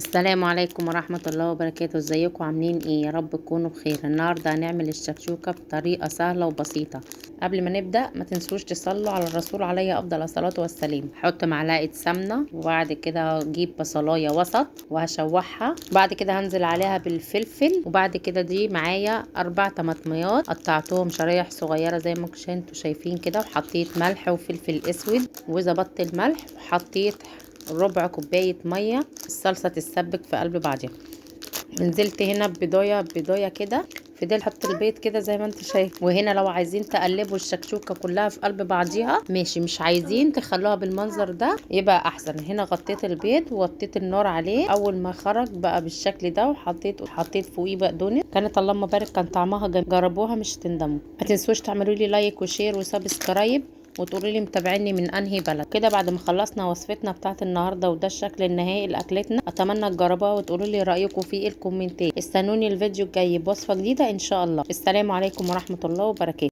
السلام عليكم ورحمة الله وبركاته. ازيكم عاملين ايه؟ يا رب تكونوا بخير. النهاردة هنعمل الشكشوكة بطريقة سهلة وبسيطة. قبل ما نبدأ ما تنسوش تصلوا على الرسول عليه افضل الصلاة والسلام. هحط معلقة سمنة، وبعد كده هجيب بصلاية وسط وهشوحها، بعد كده هنزل عليها بالفلفل، وبعد كده دي معايا 4 طماطميات قطعتهم شرايح صغيرة زي ما انتوا شايفين كده، وحطيت ملح وفلفل اسود وظبطت الملح، وحطيت ربع كوباية مية. الصلصة تتسبك في قلب بعضيها. نزلت هنا ببضاية بضاية كده، فضلت احط البيض كده زي ما انت شايف. وهنا لو عايزين تقلبوا الشكشوكة كلها في قلب بعضيها ماشي، مش عايزين تخلوها بالمنظر ده يبقى احسن. هنا غطيت البيض ووطيت النار عليه، اول ما خرج بقى بالشكل ده، وحطيت فوقيه بقدونس. كانت اللهم بارك، كان طعمها جميل، جربوها مش هتندموا. ما تنسوش تعملوا لي like و share و subscribe، وتقولوا لي متابعيني من انهي بلد. كده بعد ما خلصنا وصفتنا بتاعت النهارده، وده الشكل النهائي لاكلتنا. اتمنى تجربوها وتقولوا لي رايكم في الكومنتات. استنوني الفيديو الجاي بوصفه جديدة ان شاء الله. السلام عليكم ورحمة الله وبركاته.